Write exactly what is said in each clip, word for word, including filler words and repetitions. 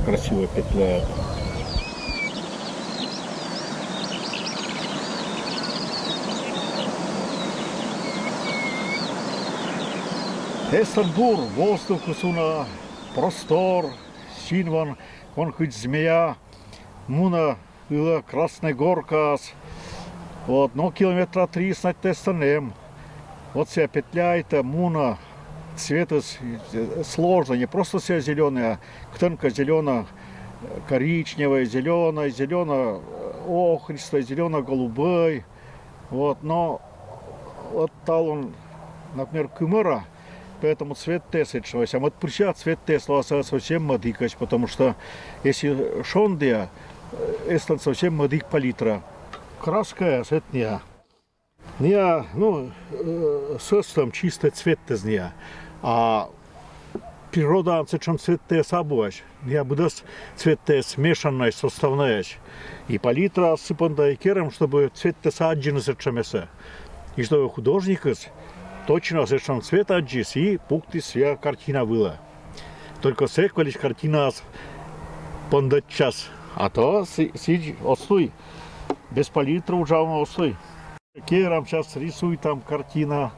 Красивая петля. Эстон бур, воздухыс уна, простор, син вон, вон хоть змея, муна ылӧ Красной Горкаас. Вот, но километра три, значит, эстӧн эм. Вот сія петляйтӧ, муна, цветыс, э, сложно, не просто сія зеленая, а кытӧнкӧ зелено-коричневый, зелено, зелено-охристый, зелено-голубый. Вот, но вот талун, например, кымӧра, поэтому цветтӧ сэтшӧмӧсь. А вот пырся цветтӧ лоас совсем мӧдікӧсь, потому что если шондіа, э, эстӧн совсем мӧдік палитра. Краскаяс эт ниа. Ниа, ну, э, сӧстӧм чистӧй цветтэс ниа. А природаын сэтшӧм цветтӧ абуӧсь. Ниа быдӧс цветтӧ смешаннӧй, составнӧйӧсь. И палитра сы понда и керам, чтобы цветтӧ аддзыны сэтшӧмӧсь. И чтобы художникыс точно сэтшӧм цвет аддзис и пуктіс сія картина вылӧ. Только сэк вӧліс картинаыс пондӧдчас. А то сідз оз туй. Без палитры уджавны оз туй. Керам, сейчас рисуйтам картина.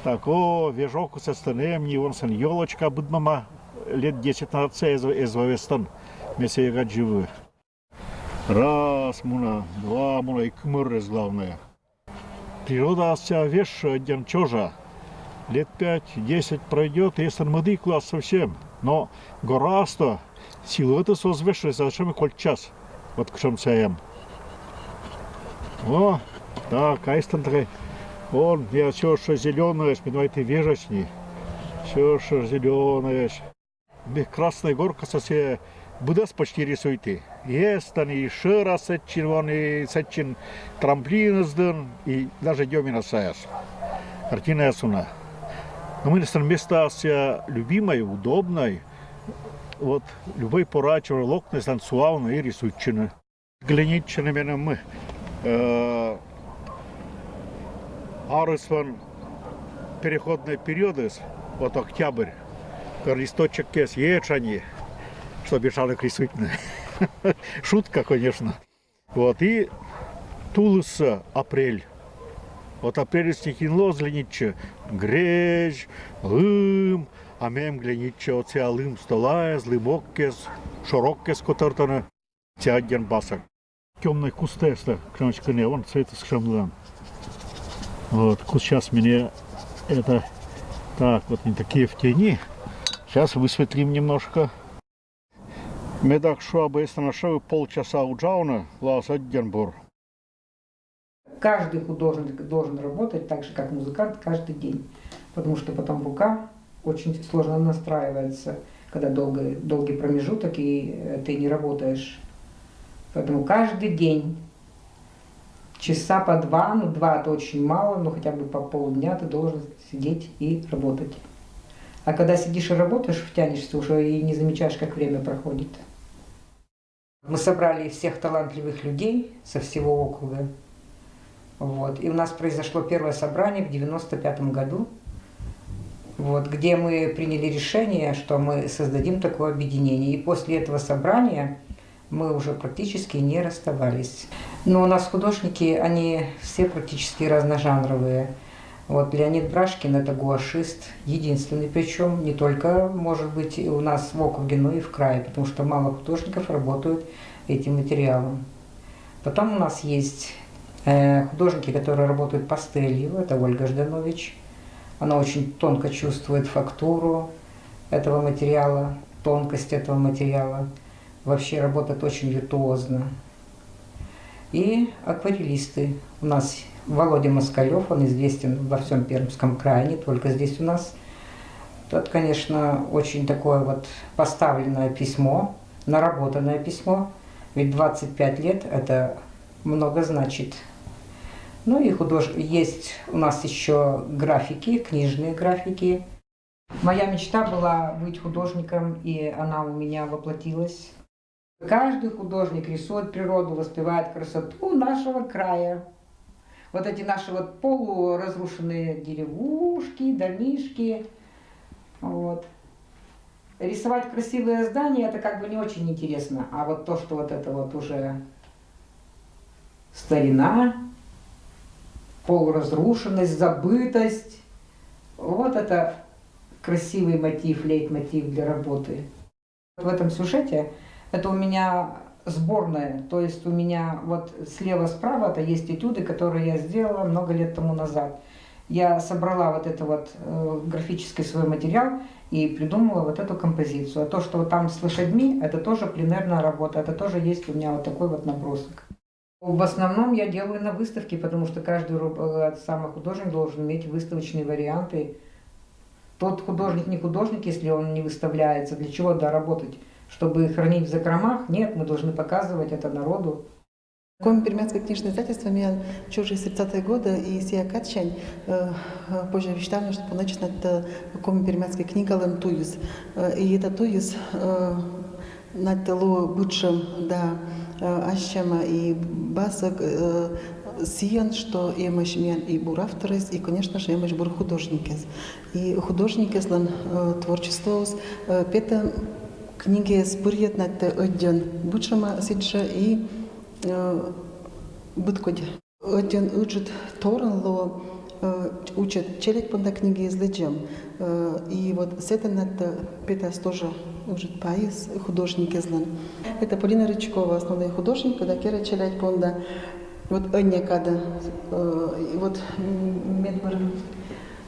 Так, о, вежӧкыс эстӧн эм ни, вон сэн ёлочка быдмӧма, лет десять назад сія эз, эз вӧв эстӧн. Ме сійӧс эг аддзывы. Раз муна, два муна и кымӧрӧс, главное. Природаыс сія вежсьӧ ӧддьӧн чожа. Лет пять-десять пройдёт, и эстӧн мӧдік лоас совсем. Но гораа астӧ силуэтыс оз вежсьы, сэтшӧм кольччас. Вот кутшӧм сія эм. О, так, а эстӧн такӧй. Он, я всё ещё зелёнӧсь, ме думайті, вежӧсь ни. Всё ещё зелёнӧсь. Ме Красной Горкасӧ сія быдӧс почти рисуйті. И эстӧн, и шӧрас сэтчин вон, и сэтчин трамплиныс дын, и даже Дёминас саяс. Картинаяс уна. Но мыйӧн эстӧн местаыс сія любимӧй, удобнӧй. Вот любӧй пора чужӧ локны, эстӧн сулавны и рисуйтчыны. Глянитчӧны меным, э, арӧсӧн переходный периодыс, вот октябрь, кор листочокъяс етшані, чтоб ещё рисуйтны. Шутка, конечно. Вот, и тулыс, апрель. Вот апрельыс некин лоз глянитчӧ, грезь, лым, а мем глянитчӧ, вот сія лым стӧлаяс, лымокъяс, шорокъяс котӧртӧны. Сія ӧддьӧн басак. Тёмнӧй кустъястӧ кутшӧмкӧ нин, вон цветыс кутшӧм лоӧ. Вот, куст, сейчас мне это, так, вот они такие в тени. Сейчас высветлим немножко. Ме так шуа, абу эстӧн шуа, полчаса уджавны лоас ӧддьӧн бур. Каждый художник должен работать так же, как музыкант, каждый день. Потому что потом рука очень сложно настраивается, когда долгий, долгий промежуток, и э, ты не работаешь. Поэтому каждый день, часа по два, ну, два — это очень мало, но хотя бы по полдня ты должен сидеть и работать. А когда сидишь и работаешь, втянешься уже и не замечаешь, как время проходит. Мы собрали всех талантливых людей со всего округа. Вот. И у нас произошло первое собрание в девяносто пятом году, вот, где мы приняли решение, что мы создадим такое объединение. И после этого собрания мы уже практически не расставались. Но у нас художники, они все практически разножанровые. Вот Леонид Брашкин — это гуашист, единственный причём, не только, может быть, у нас в округе, но и в крае, потому что мало художников работают этим материалом. Потом у нас есть э, художники, которые работают пастелью, это Ольга Жданович. Она очень тонко чувствует фактуру этого материала, тонкость этого материала. Вообще работает очень виртуозно. И акварелисты. У нас Володя Москалёв, он известен во всем Пермском крае, не только здесь у нас. Тут, конечно, очень такое вот поставленное письмо, наработанное письмо. Ведь двадцать пять лет — это много значит. Ну и худож... есть у нас еще графики, книжные графики. Моя мечта была быть художником, и она у меня воплотилась. Каждый художник рисует природу, воспевает красоту нашего края. Вот эти наши вот полуразрушенные деревушки, домишки. Вот. Рисовать красивые здания — это как бы не очень интересно, а вот то, что вот это вот уже старина, полуразрушенность, забытость, вот это красивый мотив, лейтмотив для работы. В этом сюжете это у меня сборная, то есть у меня вот слева-справа — это есть этюды, которые я сделала много лет тому назад. Я собрала вот это вот э, графический свой материал и придумала вот эту композицию. А то, что вот там с лошадьми, это тоже пленерная работа, это тоже есть у меня вот такой вот набросок. В основном я делаю на выставке, потому что каждый ру- э, самый художник должен иметь выставочные варианты. Тот художник не художник, если он не выставляется. Для чего доработать? Чтобы хранить в закромах? Нет, мы должны показывать это народу. Коми-пермяцкое книжное издательство миян чоже сердцатые годы и сия кадсянь э, э, позже висьтавны, что начинать э, коми-пермяцкая книга лен туюз. Э, и это туюз э, нать луо быдшем да э, ащама и басок э, сиен, что эмась миян и бур авторез, и, конечно же, эмась бур художникез. И художникезлэн э, творчествоез э, петэ книгаез пырйет нать ӧддьӧн быдшема сидже и э, быдкодь. Ӧддьӧн ыджыт торын луо э, учет челядь понда книгаез лэдзем. Э, и вот сэтэн нать петас тоже ыджыт пайыс художникезлэн. Это Полина Рычкова, основной художник, когда кера челядь понда. Вот ӧння кадэ. Э, и вот м, медбыр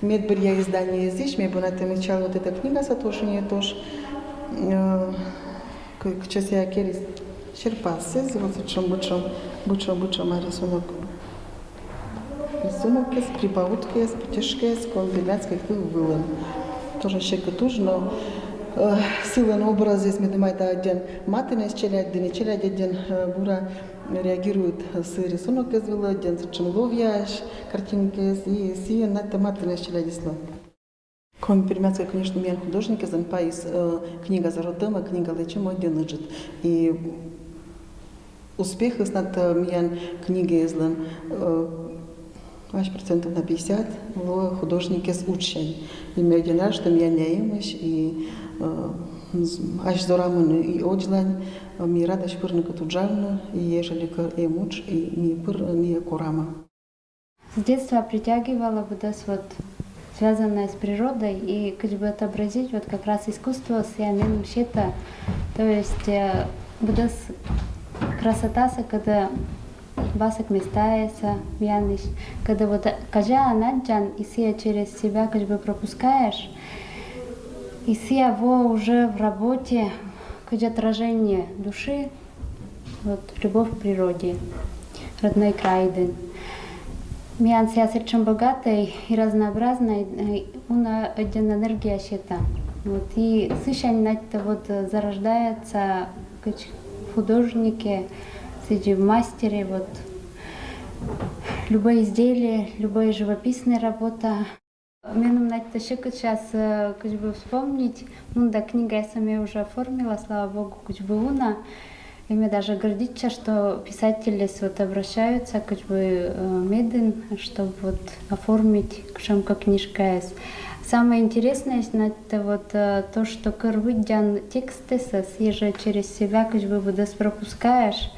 медбыръя издание изись, ме бынатэм ичал вот эта книга Сатошине тоже. Э, к- кчесъя керис серпасэз, вот сычом бычом, бычом, бычом, а рисунок. Рисунокез, прибауткаез, путешкаез, коми-пермяцкой кыл вылын. Тоже секыт уж, но э, сылэн образэз, ме думайта, ӧддьӧн матынэз челядьдын, и челядь ӧддьӧн э, бура реагирует сы рисунокез вылэ, ӧддьӧн сычом ловъясь картинкаез, и сиен нать матынэз челядьыслэн. Коми-пермяцкой, конечно, миян художникезлэн пайыс э, книга зароддэмэ, книга лэчемэ ӧддьӧн ыджыт. И успехыс нать миян книгаезлэн э, ась процентов на пятьдесят луо художникез уджсянь. И ме ӧдйӧн рад, что миянъя эмась, и э, з- ась зорамын и одзлань, э, ми радась пырны кыт уджавны, и ежели кӧ эм удж, и ми пыр, э, ми корамы. С детства притягивало быдэс вот связанное с природой и кыдз бы отобразить вот как раз искусство сыа меным сета. То есть э, быдэс красотаса, когда басок местаэса миянысь, когда вот э, казяан аддзан и сыа через себя кыдз бы пропускаешь, и сыа во уже в работе кыдз отражение души, вот любовь к природе, родной крайдын. Миян сыа сычом богатый и разнообразный, э, уна ӧддьӧн энергия сета. Вот, и сысянь нать-то вот э, зарождается кыдз художнике, среди мастере, вот любое изделие, любая живописная работа. Меным нать-то секыт сейчас э, кыдз бы вспомнить, мында книга сама уже оформила, слава богу, кыдз бы уна. И мне даже гордиться, что писатели вот обращаются кыдз бы э, медын, чтобы вот оформить кшемка книжка. Самое интересное, нать-то вот э, то, что кыр выддян текстэсэс, еже через себя кыдз бы быдэс пропускаешь.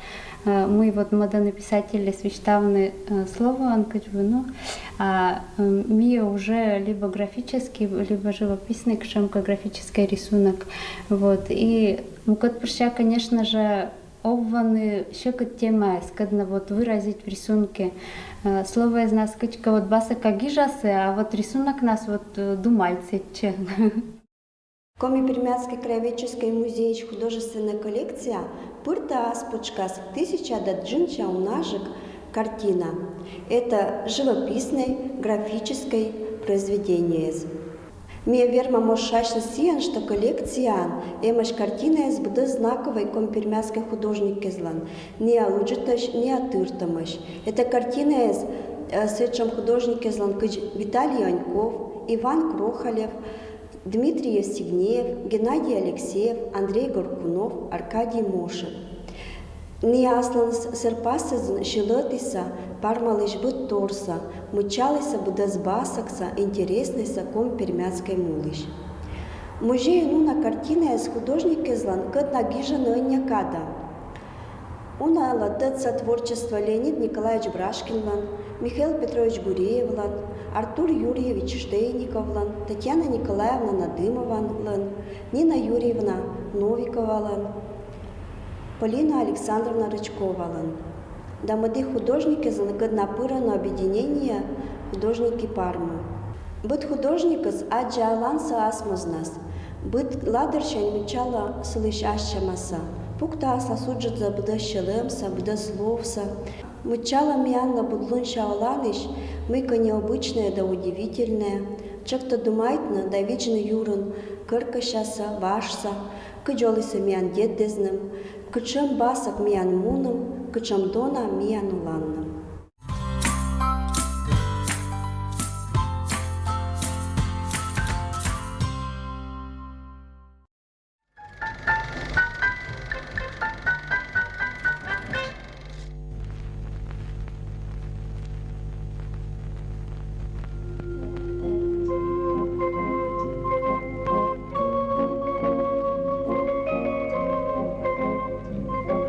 Э, Мы вот моданы писатели висьтавны э, словоен кыдз бы, ну, а э, ми уже либо графический, либо живописный кшемка графический рисунок. Вот. И мукет пырся, конечно же, овваны секыт темаез, кыдз на вот выразить в рисунке. Э, Словоез на кыдзка вот басака гижасэ, а вот рисунок нас вот э, думать сетче. Коми-Пермяцкой краеведческой музейысь художественной коллекция пыртаас пычкас тысяча да джынча унажык картина. Это живописной, графической произведениез. Ми вермам ошасьны сиен, что коллекцияын эмась картинаез быдэс знаковой коми-пермяцкой художникезлэн, ни а ыджытэсь, ни а тыртэмэсь. Это картинаез э, сычом художникезлэн кыдз Виталий Аньков, Иван Крохалев, Дмитрий Евстигнеев, Геннадий Алексеев, Андрей Горкунов, Аркадий Мошев. Ни асланыс серпасэзын сьӧлытыса пармалысь быдторса, мычалыса быдэс басакса, интереснэйса коми-пермяцкой мулысь. Музейын уна картинаэз художникезлэн кӧтна гижаны ӧнни кадӧ. Унала тӧдса творчество Леонид Николаевич Брашкинлэн, Михаил Петрович Гуреевлэн, Артур Юрьевич Штейниковлэн, Татьяна Николаевна Надымованлэн, Нина Юрьевна Новиковалэн, Полина Александровна Рычковалэн. Да мӧдысь художникезлэн кӧтна пыраны объединение «Художники Пармы». Быд художникез аддза аланса ас мӧзнас, быд ладырсянь мыччала сылысь ас сямаса, пуктаса аслас уджсэ быдэс сьӧлэмсэ, быдэс ловсэ, мыччала миянлы быд лунся оланысь мыйкӧ необычнӧйӧ да удивительнӧйӧ, чӧктӧ думайтны да видзны юрын, кӧркӧсяса, важса, кыдз олісӧ миян дед-дэзным, кутшӧм басӧк миян муным, кутшӧм дона миян оланным.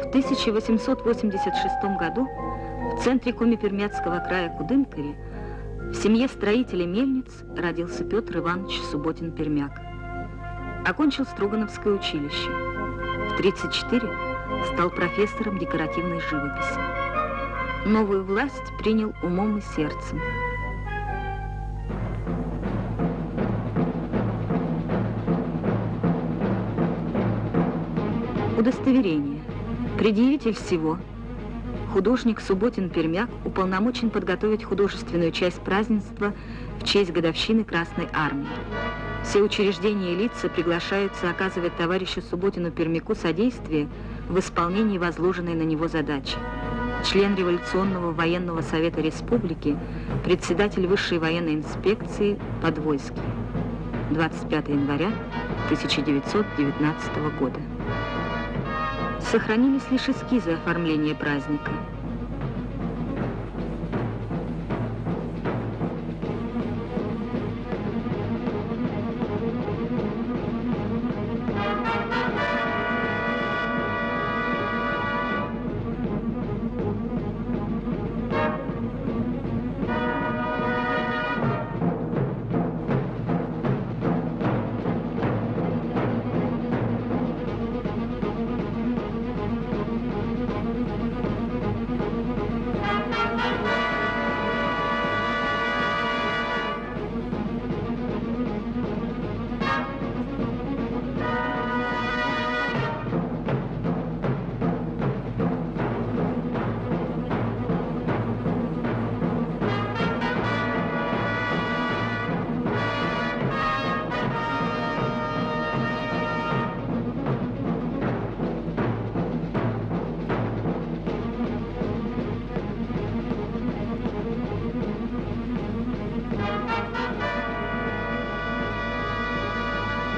В тысяча восемьсот восемьдесят шестом году в центре Коми-Пермяцкого края Кудымкаре в семье строителя мельниц родился Пётр Иванович Субботин-Пермяк. Окончил Строгановское училище. В тридцать четыре стал профессором декоративной живописи. Новую власть принял умом и сердцем. Удостоверение. Предъявитель сего, художник Субботин-Пермяк, уполномочен подготовить художественную часть празднества в честь годовщины Красной Армии. Все учреждения и лица приглашаются оказывать товарищу Субботину-Пермяку содействие в исполнении возложенной на него задачи. Член Революционного военного совета республики, председатель Высшей военной инспекции Подвойский. Двадцать пятого января тысяча девятьсот девятнадцатого года. Сохранились лишь эскизы оформления праздника.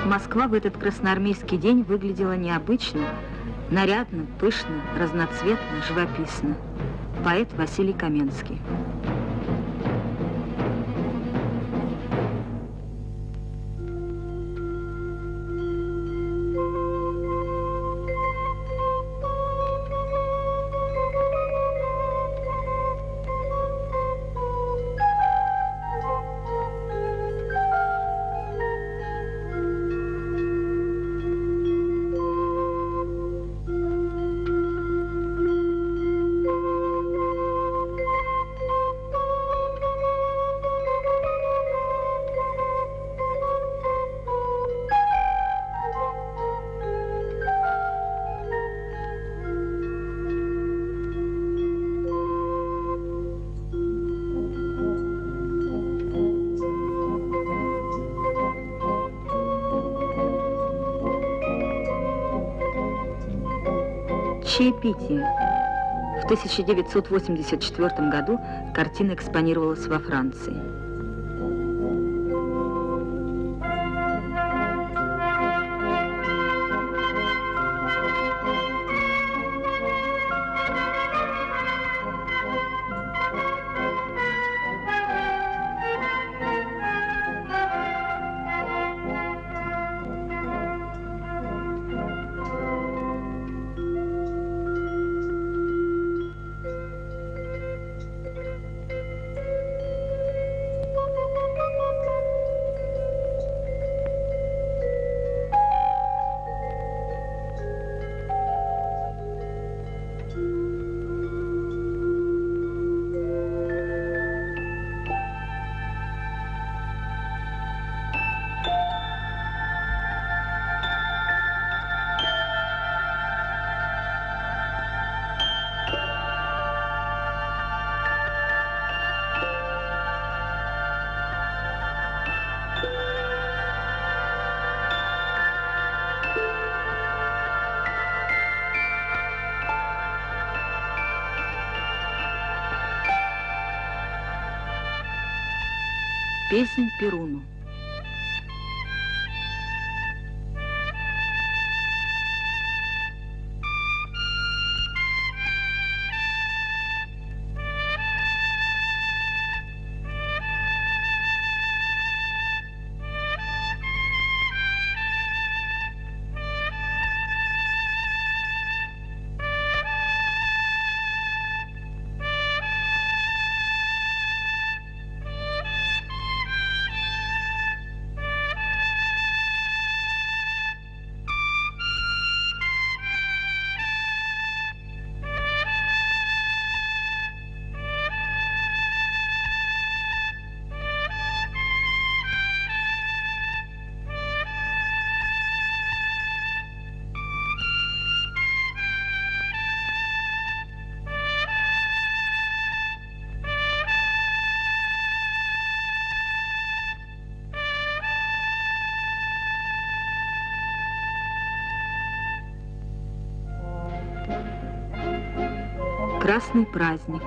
Москва в этот красноармейский день выглядела необычно, нарядно, пышно, разноцветно, живописно. Поэт Василий Каменский. Чаепитие. В тысяча девятьсот восемьдесят четвёртом году картина экспонировалась во Франции. Песнь Перуну. Красный праздник.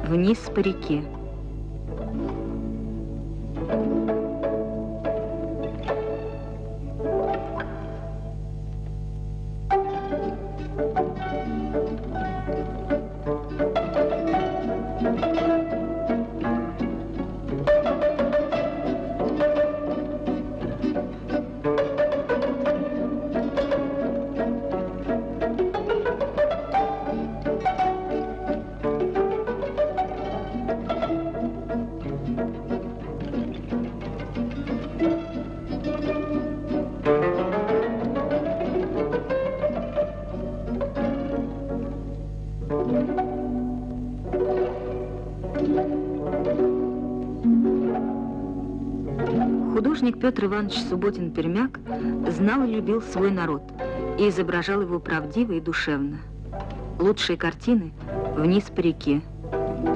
Вниз по реке. Художник Пётр Иванович Субботин-Пермяк знал и любил свой народ и изображал его правдиво и душевно. Лучшие картины «Вниз по реке»,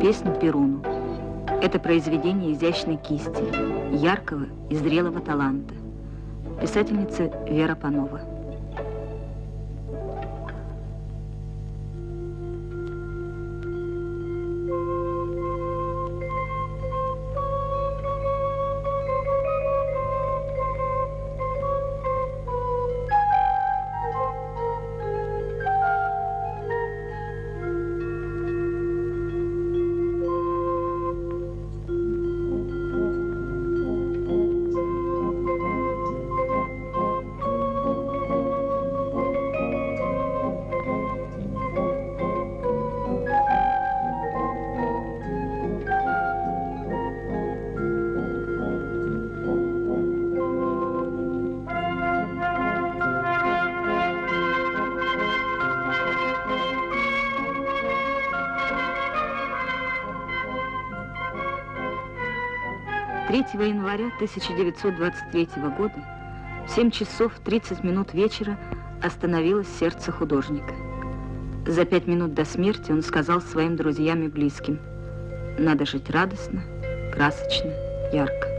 «Песнь Перуну». Это произведение изящной кисти, яркого и зрелого таланта. Писательница Вера Панова. Третьего января тысяча девятьсот двадцать третьего года в семь часов тридцать минут вечера остановилось сердце художника. За пять минут до смерти он сказал своим друзьям и близким: «Надо жить радостно, красочно, ярко».